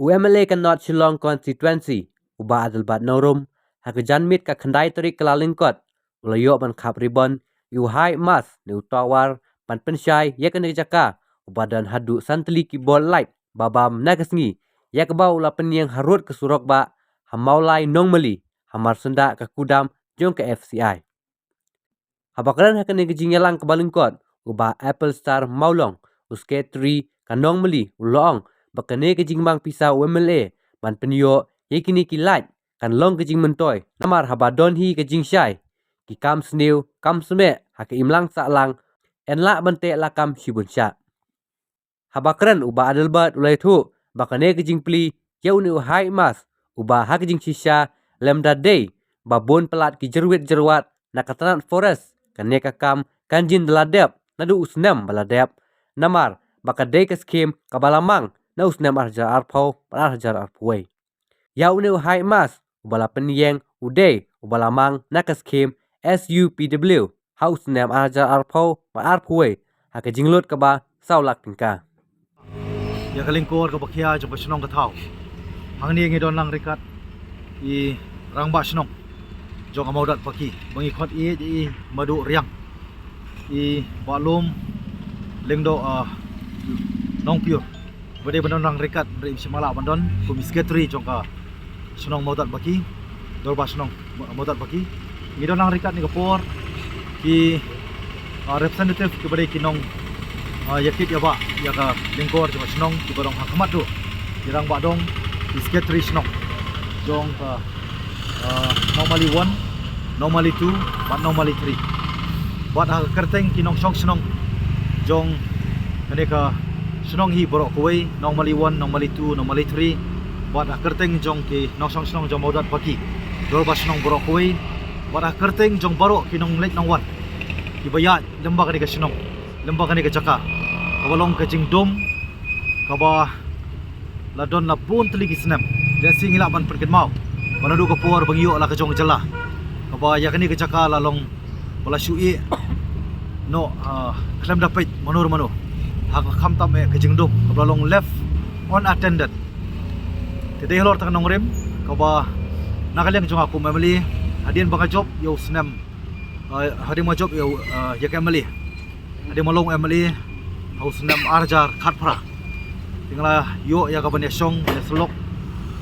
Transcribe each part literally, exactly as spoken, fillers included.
U M L A ka North Shillong Constituency, u Bah Adelbert Nongrum, ha ka janmiet ka khyndai tarik Kyllalyngkot, u la ïoh ban khap ribbon ïa u High Mass ne u Tohwar ban pynshai ïa kane ka jaka, u ba don haduh san tylli ki bor light ba bam na ka sngi, ïa kaba u la pynïeng harud ka surok bah ha Mawlai Nongmali, ha Marsyndah ka kudam jong ka F C I. Haba kren ha kane ka jingïalang kaba lyngkot, u Bah Apple Star Mawlong, u Secretary ka Nongmali, u la ong ba kane ka jingmang pisa u M L A ban pynïoh ïa kine ki light kan long ka jingmyntoi, namar haba don hi ka jingshai, ki kam sniew kam smeh ha ka imlang sahlang yn lah ban teh lakam shibun shah. Haba kren u Bah Adelbert u la ïathuh ba kane ka jingplie ïa une u High Mass, u ba ha ka jingshisha lymda dei ba bun palat ki jyrwit jyrwat na ka tnat forest, kane ka kam kan jin da la dep naduh u snem ba la dep, namar ba ka dei ka skhim kaba la mang na u snem ar hajar arphew bad ar hajar arphew wei. Ïa une u High Mass u ba la pynïeng u dei u ba la mang na ka skhim S U P W ha u snem ar hajar arphew bad arphew wei, ha ka jinglut kaba saw lak tyngka. Ïa ka lyngkor kaba khia jong ka shnong ka thaw, hangne ngi don lang ryngkat i rangbah shnong jong ka Mawdat Paki ba ngi khot ïa i Madu Riang, i Bah Lum Lyngdoh, ah, Nongpyur, ba dei ban don lang ryngkat, hynrei im shym la lah ban don kum i Secretary jong ka shnong Mawdat Paki, Dorbar Shnong Mawdat Paki. Ngi don lang ryngkat kane ka por ki, ah, representative kiba dei ki nong, ah, ïakit ïabah ïa ka lyngkor jong ka shnong, kiba don ha khmat duh i rangbah dong, i Secretary shnong jong ka, ah, Nongmali one, Nongmali two bad Nongmali three. Bad ha ka kyrteng ki nongshong shnong jong kane ka shnong hi baroh kawei, Nongmali one, Nongmali two, Nongmali three, bad ha ka kyrteng jong ki nongshong shnong jong Mawdat Paki, Dorbar Shnong baroh kawei, bad ha ka kyrteng jong baroh ki nongleit nongwan kiba ïaid lyngba kane ka shnong, lyngba kane ka jaka, kaba long ka jingdum kaba la don la bun tylli ki snem. Lehse ngi lah ban pynkynmaw ba naduh ka por ba ngi ïoh la ka jong ka jylla, kaba ïa kane ka jaka la long ba la shu ïeh noh, ah, khlem da peit mano mano, ha ka, khamtam eh ka jingdum kaba la long left unattended. Te dei halor kata ka nongrim kaba na ka liang jong nga kum M L A, hadien ba nga jop ïa u snem, ah, hadien ba nga jop ïa u, ah, ïa ka M L A, hadien ba nga long M L A ha u snem ar hajar khatphra, te nga la ïoh ïa ka ban ïashong ban ïasyllok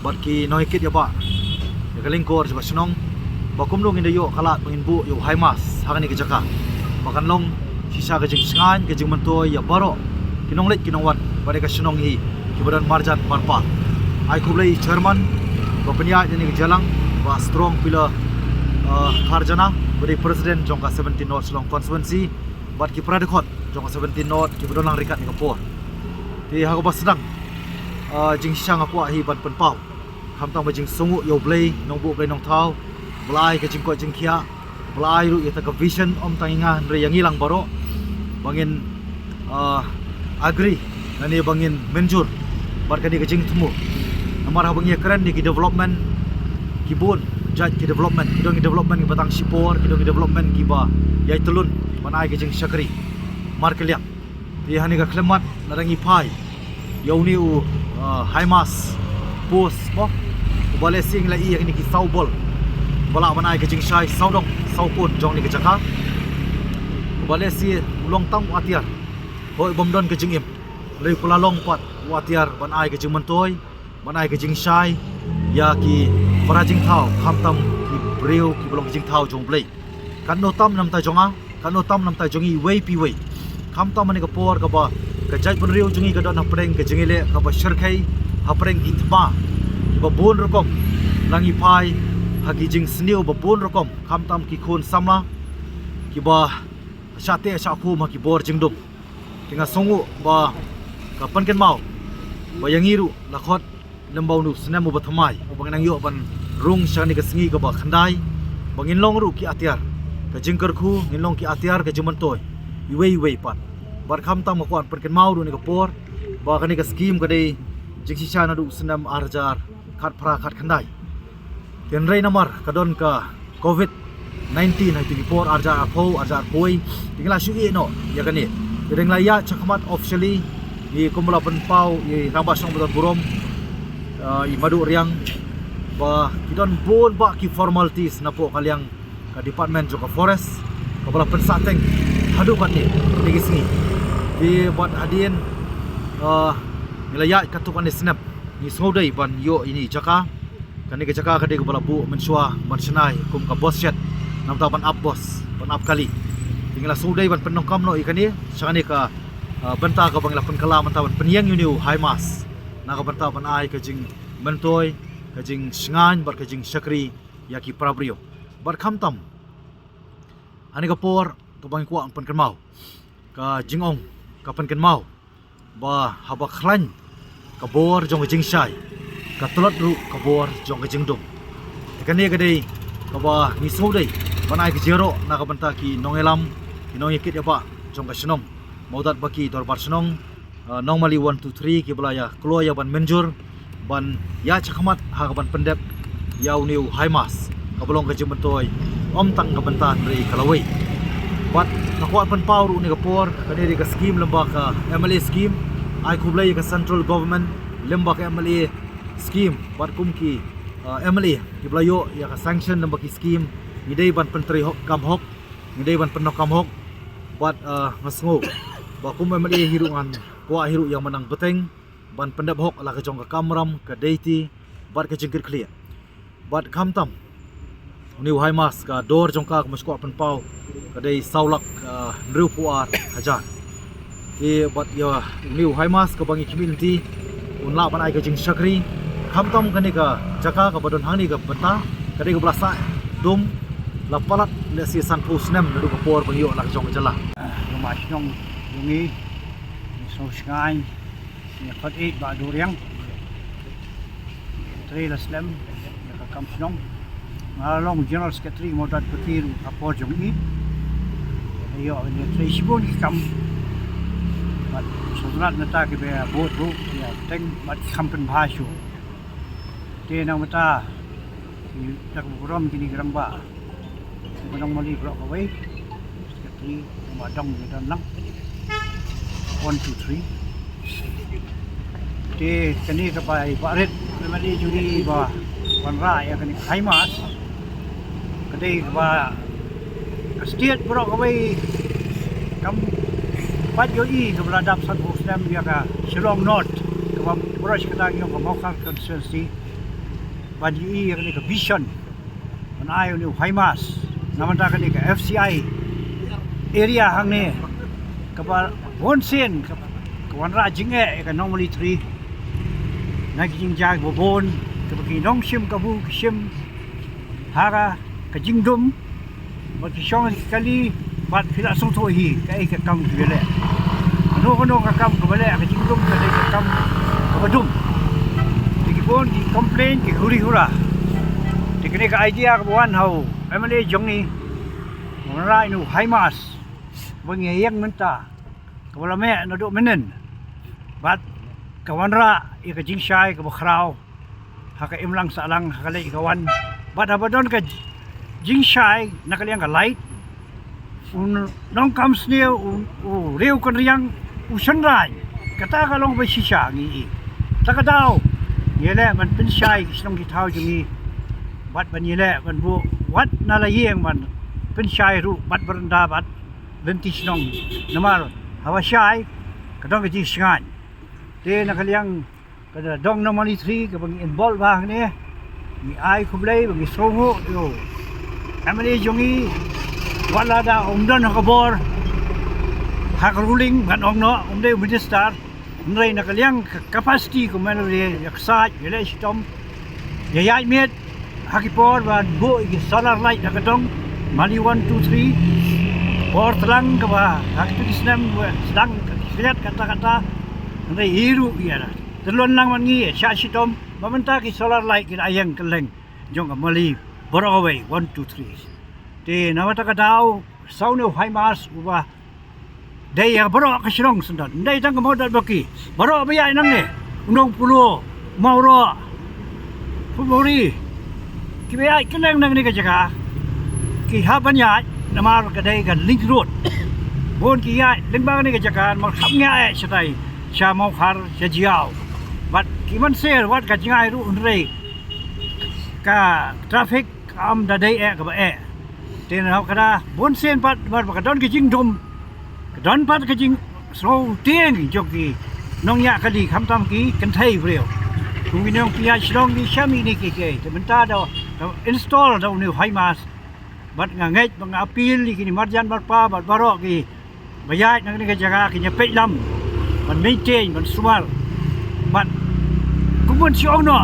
bad ki nongïakit ïabah ïa ka lyngkor jong ka shnong, ba kumno ngin da ïoh ka lad ba ngin buh ïa u High Mass ha kane ka jaka, ba kan long shisha ka jingshngaiñ, ka jingmyntoi ïa baroh ki nongleit ki nongwan bad ïa ka shnong hi, kiba don marjan marpa. Ai khublei Chairman ba pynïaid ïa kane ka jingïalang, Bah Strong Pillar, ah, Kharjana, ba dei President jong ka seventeen North Shillong Constituency, bad ki para dkhot jong ka seventeen North kiba don lang ryngkat kane ka por. Te ha kaba sdang, ah, jingshisha nga kwah hi ban pynpaw, khamtam ka jingsngewnguh ïa U Blei, Nongbuh Blei Nongthaw, ba la ai ka jingkoit jingkhiah, ba la ai ruh ïa kata ka vision, ym tang ïa nga hynrei ïa ngi lang baroh, ba ngin, ah, agree lane ba ngin mynjur bad kane ka jingthmu. Namar haba ngi ïakren ïa ki development, ki bun jait ki development, ki don ki development kiba tang shipor, ki don ki development kiba ïai tyllun ban ai ka jingshakri markylliang. Te ha kane ka khyllipmat, lada ngi phai ïa une u, ah, High Mass post mo, uba lehse ngi la ïoh ïa kine ki saw bol, ba lah ban ai ka jingshai sawdong sawkun jong kane ka jaka, uba lehse u long tang u atiar, hooid, bym don ka jingim, hynrei u la long pat u atiar ban ai ka jingmyntoi, ban ai ka jingshai ïa ki para jingthaw, khamtam ki briew kiba long ki jingthaw jong U Blei. Katno tam na ka bynta jong nga, katno tam na ka bynta jong ngi iwei pa iwei. Khamtam ha kane ka por kaba ka jaitbynriew jong ngi ka don hapdeng ka jingïaleh kaba shyrkhei, hapdeng ki thma kiba bun rukom. Lada ngi phai ha ki jingsniew ba bun rukom, khamtam ki khun samla kiba shah teh shah khum ha ki bor jingdum. Te nga sngewnguh ba ka pynkynmaw ba ïa ngi ruh la khot lem bad une u snem uba thymmai, uba ngin nang ïoh ban rung sha kane ka sngi kaba khyndai, ba ngin long ruh ki atiar ka jingkyrkhu, ngin long ki atiar ka jingmyntoi iwei iwei pat. Bad khamtam nga kwah pynkynmaw ruh ha kane ka por ba kane ka skhim ka dei jingshisha naduh u snem ar hajar khatphra khatkhyndai. Te hynrei namar ka don ka covid nineteen ha kito ki por ar hajar arphew, ar hajar arphew wei, te ngi la shu ïeh noh ïa kane. Te dang la ïaid shakhmat officially, ngi kumba la pynpaw ïa i rangbah shnong ba don burom, uh, i Maduh Riang, ba ki don bun bah ki formalities napoh ka liang ka department jong ka forest kaba la pynsah teng haduh katne, kine ki sngi. Te bad hadien, uh, ngi la ïaid katto katne snem, ngi sngewdei ban ïoh ine i jaka. Kane ka jaka ka dei kaba la buh mynshuwa ban shna kum ka bus shed, namar ban ap bus, ban ap kali. Te ngi la sngewdei ban pyndonkam noh ïa kane sha kane ka, uh, bynta kaba ngi la pynkylla mynta ban pynïeng ïa une u High Mast, na ka bynta ban ai ka jingmyntoi, ka jingshngaiñ bad ka jingshakri ïa ki para briew. Bad khamtam, ha kane ka por kaba ngi kwah pynkynmaw, ka jingong ka pynkynmaw ba haba khlaiñ ka bor jong ka jingshai, ka tlot ruh ka bor jong ka jingdum. Te kane ka dei kaba ngi sngewdei ban ai ka jingïaroh na ka bynta ki nongïalam, ki nongïakit ïabah jong ka shnong, mawdat ba ki dorbar shnong, uh, Nongmali one two three kiba la ïa kloi ïa ban mynjur ban ïaid shakhmat ha ka ban pyndep ïa une u High Mast, kaba long ka jingmyntoi ym tang ka bynta hynrei ka lawei. Bad nga kwah pynpaw ruh ha kane ka por, kane dei ka scheme lyngba ka M L A scheme. Ai khublei ïa ka central government lyngba ka M L A scheme bad kum ki, uh, M L A kiba la ïoh ïa ka sanction lyngba ki scheme. Ngi dei ban pyntrei hok, kam hok, ngi dei ban pyndonkam hok. Bad, uh, nga sngew ba kum M L A hi ruh ngan kwah hi ruh ïa ka manang bteng ban pyndep hok la ka jong ka kamram, ka deiti bad ka jingkitkhlieh. Bad khamtam, une u High Mast ka dor jong ka, kumba shu kwah pynpaw, ka dei saw lak, uh, hynriewphew ar hajar. Te bad ïa une u High Mast kaba ngi khmih lynti un lah ban ai ka jingshakri. Khamtam kane ka jaka kaba don hangne ka bynta, ka dei kaba la sah dum, la palat lehse sanphew snem naduh ka por ba ngi ïoh la ka jong ka jylla. Ïa ma shnong jong ngi, ngi sngewshngaiñ, ngi khot ïeit Bah Duriang. Trei la slem ïa ka kam shnong. Nga la long General Secretary mawdat pyrthei ruh ha por jong i. Ïa, ngi trei shibun ki kam. Bad sngewtynnat nangta kiba bud ruh ïa bteng bad ki kam pynbha shuh. Te nangta da kaba burom kine ki rangbah, ki nongmali baroh kawei, Secretary, ma dong, ngi don lang. One, two, three. Te kane kaba i Bah Rit, kane ma dei jong i ba wanrah ïa kane ka High Mast, ka dei kaba ka state baroh kawei kam pat ïohi kaba la dap sanphew snem ïa ka Shillong North, kaba baroh shi katta ngi ong ka Mawkhar constituency, ban ïohi ïa kane ka vision ban ai une u High Mast na bynta kane ka F C I area hangne, kaba bun sien ka, ka wanrah jingeh ïa ka Nongmali three na ki jingjia kiba bun, kaba ki nongshim kabu ki shim ha ka, ka jingdum. Bad ki shong ki kali, bad phi la sngewthuh hi kaei ka kam kiba leh. Kano kano ka kam kaba leh ha ka jingdum ka dei ka kam kaba dum. Te ki bun ki complain, ki huri hura. Te kane ka idea kaba wan ha u M L A jong ngi, wanrah ïa une u High Mast ba ngi ïeng mynta, kaba la meh naduh mynnin. Bad ka wanrah ïa ka jingshai kaba khraw ha ka imlang sahlang, ha ka leit ka wan. Bad haba don ka jingshai na ka liang ka light, u nongkam sniew, u, u riew kynriang, u shynrang. Kata ka long ba shisha ngi i. Ta ka daw ngi leh ban pynshai ki shnong ki thaw jong ngi. Bad ban ïaleh ban buh wat na la ïing ban pynshai ruh bad baranda bad lynti shnong. Namar haba shai ka don ka jingshngaiñ. Te na ka liang ka dong Nongmali three kaba ngi involve bha hangne, ngi ai khublei ba ngi sngewthuh ïa u M L A jong ngi, wat la da um don ha ka bor, ha ka ruling, ngan ong noh, um dei u minister, hynrei na ka liang ka capacity ka u M L A ïa ksaid, ïaleh shitom, ïa ïaid miet ha ki por ban buh ïa ki solar light ha ka dong Mali one two three. Por tlang kaba ha kito ki snem ba sdang ka ki khriat kata kata, hynrei i ruh ïa da. Te lon lang man ngi ïa shah shitom ba mynta ki solar light ki la ïeng kylleng jong ka Mali baroh kawei one two three. Te na kata ka daw saw ne u High Mast uba dei ïa baroh ka shnong Syndon, ym dei tang ka Mawdat Baki, baroh ba ïaid nangne, u Nongpolo, Mawroh, Phutmori, kiba ïaid kylleng na kane ka jaka ki hap ban ïaid namar ka dei ka link road. Bun ki ïaid lyngba kane ka jaka namar hap ngi ïaid shatai sha Mawkhar sha Jaïaw. Bad ki mynsiem wat ka jngai ruh hynrei ka traffic kam da dei eh kaba eh. Te na ka da bun sien pat bad ka don ka jingdum, ka don pat ka jingsngewtieng jong ki nongñiah kali khamtam ki kynthei briew. Kum ki nongpynïaid shnong ki shami ni ki ke te mynta da install da u new high mast. Bad nga ngeit bad nga appeal ïa kine marjan marpa bad baroh ki ba ïaid na kane ka jaka ki ïa peit lam ban maintain ban sumar. Bad kumban shi ong noh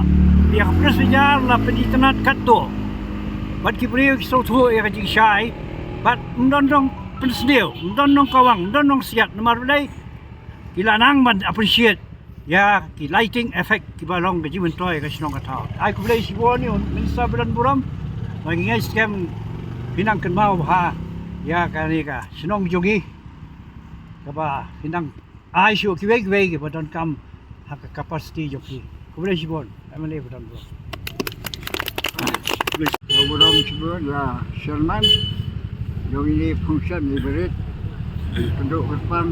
ïa ka press jar la pynitnat katto. Bad ki briew ki sngewthuh ïa ka jingshai bad ym don nong pynsniew, ym don nong kawang, ym don nong siat namar balei ki la nang ban appreciate ïa ki lighting effect kiba long ka jingmyntoi ka shnong ka thaw. Ai khublei shibun ïa u Minister ba don burom ba ngi ngeit skhem phi nang kynmaw bha ïa kane ka shnong jong ngi kaba phi nang ai shuh kiwei kiwei kiba donkam ha ka capacity jong ki. Khublei shibun. Em L A ba don burom. Khublei shibun ïa chairman jong ine i function i barit kynduh kyrpang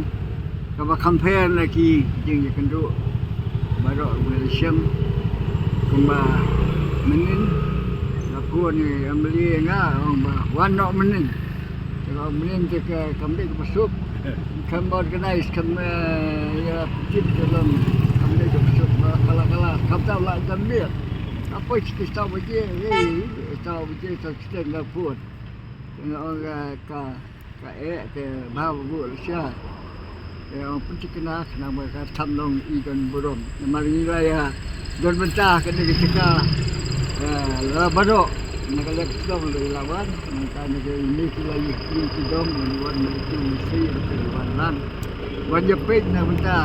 kaba compare na ki jingïakynduh baroh ba la shem. Kumba mynnin la phone i M L A nga ong ba wan noh mynnin. Te ka ong mynnin te ka kam dei kaba suk. Kam organize kam, eh, ïa pynjit ka long kam dei kaba suk ba kala kala kam tau la jam biak. Apa siti saw baje, eh, saw baje saw siteng la phone. Te nga ong ka, ka Ka eh, te bha ba buh lashai. Te ong pynthikna khnang ba ka tham long i don burom. Namar ngi la ïa don bynta kane ka jaka, eh, la baroh na ka leh shnong la ïa la wan. Nangta na ka ine ki la ïa ki ki dong ngi wan na ki ine ki wan lang. Wan ïa peit na bynta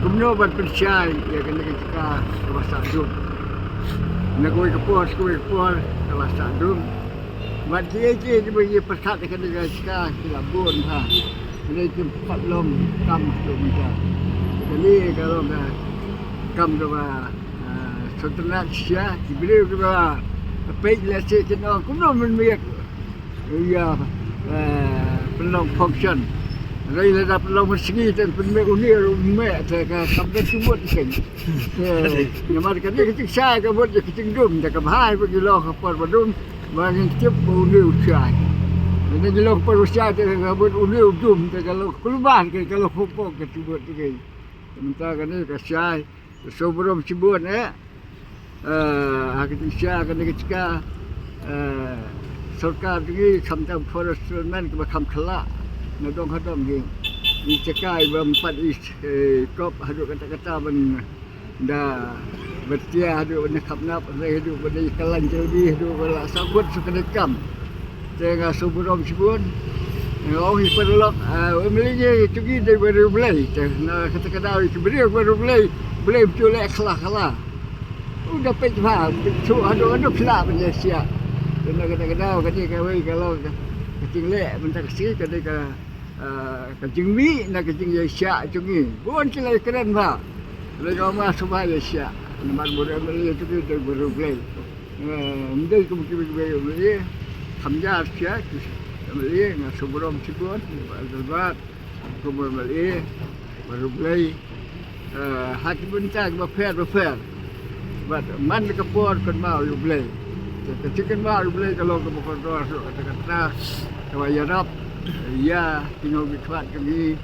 kumno ban pynshai ïa kane ka jaka kaba sah dum. Na kawei ka por, kawei ka por ka la sah dum. Bad kiei kiei kiba ngi pyrkhat ha kane ka jaka ki la bun bha. Kane ki pyrkhat long kam haduh mynta. Kane ka long ka kam kaba, ah, sngewtynnat shisha ki briew kiba peit lehse kin ong kumno mynmiet ïa, eh, pynlong function. Hynrei lada pynlong mynsngi te pynmih une ruh mih te ka kam da sumut ïa kane. Eh, namar kane ka jingshai ka mut ïa ka jingdum te ka bha ba ki long ha por ba dum. Ba ngin tip ba une u shai. Lada ngi long por ba shai te ka mut une u dum te ka long kulmar te ka long hopok ka tubut te ka. Mynta kane ka shai. Ka sngewburom shibun eh. Eh, ha ka jingshai kane ka jaka. Eh, sorkar jong ngi khamtam forest department kiba kham khlak. Na dong ha dong ngi. Ngi jaka iba ym pat i, eh, kop haduh katta katta ban da ba tia haduh ba na khap nap, hynrei haduh ba na ïa kyllain jylbi, haduh ba la sah kut sha kane ka kam. Te nga sngewburom shibun. Nga ong ïa ki paralok, ah, ym lei ïa ki, dei ba riewblei. Te na kata ka daw ïa ki briew ba riewblei, Blei ba ju leh khala khala. U da peit bha, peit shuh haduh haduh phi lah ban ïa shiah. Te na kata ka daw ka dei kawei ka long ka jingleh mynta ka sngi ka dei ka ah, ka jingmih na ka jingïaishah jong ngi. Bun ki la ïakren bha. Lei ka ong nga sngewbha ïaishah. Namar bun M L A jong ngi dei bun riewblei. Eh, ym dei kum kiwei kiwei M L A. Kham ïar sha ki M L A nga sngewburom shibun. Bah Adelbert kum M L A bun riewblei. Eh, ha ki bynta kiba pher bapher. Bad man ka por kynmaw ïa U Blei. Te ka jingkynmaw ïa U Blei ka long kaba kordor shuh kata kata kaba ïarap ïa ki nongmihkhmat jong ngi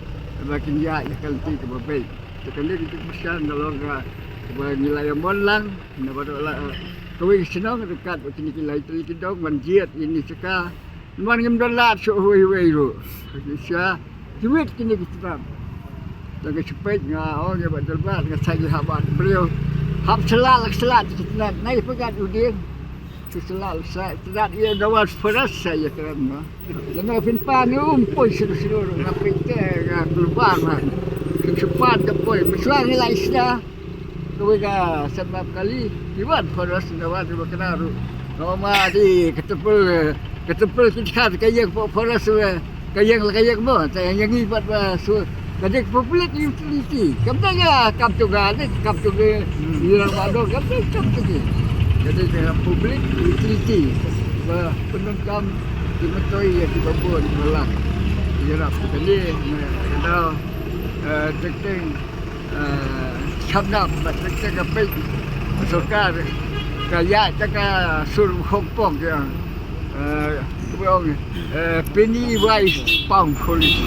ba kin ïaid ïa ka lynti kaba beit. Te kane ka jingkyrshan ka long ka kaba ngi la ïa mon lang na baroh la, eh, kawei ka shnong ryngkat bad kine ki lai tylli ki dong ban jied ïa kine ki jaka. Namar ngim don lad shuh uwei uwei ruh. Shisha, ki wit kine ki tnat. Tang ka shipeit nga ong ïa Bah Delbert nga sa ïa hap ban briew. Hap shlad la shlad ki tnat. Nai pagat u dieng. Ki shlad la shlad ki tnat ïa Dawar Forest sa ïa kren ma. Ïa nga phin pan ïa um poi shuh shuh ruh nga peit te nga keluar ma. Ki shu pan ka poi. Mynshuwa ngi la isda. Kawei ka sep bap kali, ki wan forest, ki wan ki ba kena ruh. Nga ong ma di ka temple, ka temple ki dkha ka ïeng hapoh forest, ka ïeng la ka ïeng mo, te ïa ngi pat ba su ka dei ka public utility. Kam dei ka kam jong nga, dei ka kam jong ngi. Hmm. Ïa ba dong kam dei ka kam jong ngi. Ka dei ka public utility. Ba pyndonkam ki myntoi ïa ki ba bun ba lah. Ïarap kane, ne, ka dei, eh, detecting, eh, Kham nap, ba te ka pei sorkar ka ïa te ka sur khong pong ke, eh, ka ong, eh, penny wise pound foolish.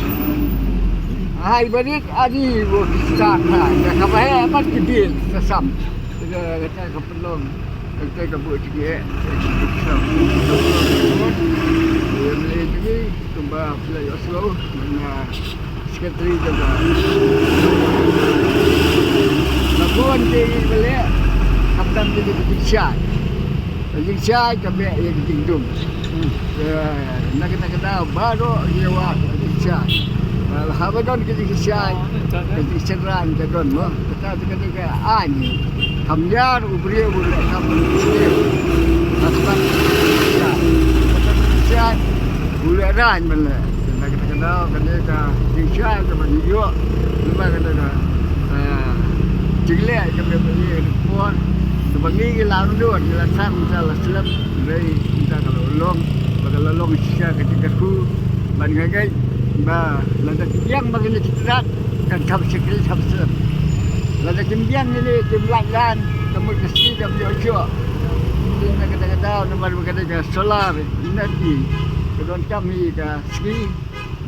Hai barit ani wo kita ka, ya ka ba he amat ke bil sasam. Ka, ka, ka pelong, ka, ka bu ti ke, ka sasam. Ya, mele ti ke, kumba pelai Oslo, mana Secretary jong ka. Ka bun te ngi ba leh, khamtam te ngi ba jingshai. Ka jingshai ka beh ïa ka jingdum. Eh, na ka, na ka daw baroh ngi wad ka jingshai. Eh, haba don ka jingshai, ka jingshai ka don mo. Kata te ka, te ka aiñ. Kam ïar u briew u leh kam u briew. Haba don ka jingshai, u leh rang ban leh. Kane, kane, kane, kane ka jingshai kaba ngi ïoh. Namar kane ka, eh, jingleh kaba ngi ïoh por. Kaba ngi, ngi la nud, ngi la san, ngi la slem. Hynrei mynta ka la long, ba ka la long shisha ka jingkyrkhu. Ban nga ngeit ba lada ki biang ba kine ki trat kan kham shakri kham slem. Lada kim biang kine kim lait lan, ka mut ka sngi kam ïoh shuh. Kane, kane, kane, namar ba kane ka solar energy ka donkam hi ka sngi.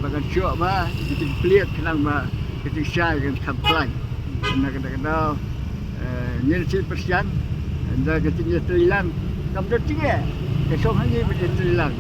Ba kan shuh ba ki jingplied khnang ba ki jingshai kan kham khlaiñ. Na ka, na ka daw, eh, ngin sa pyrshang da ka jingïatreilang. Kam don jingeh ka shong hangne ban ïatreilang.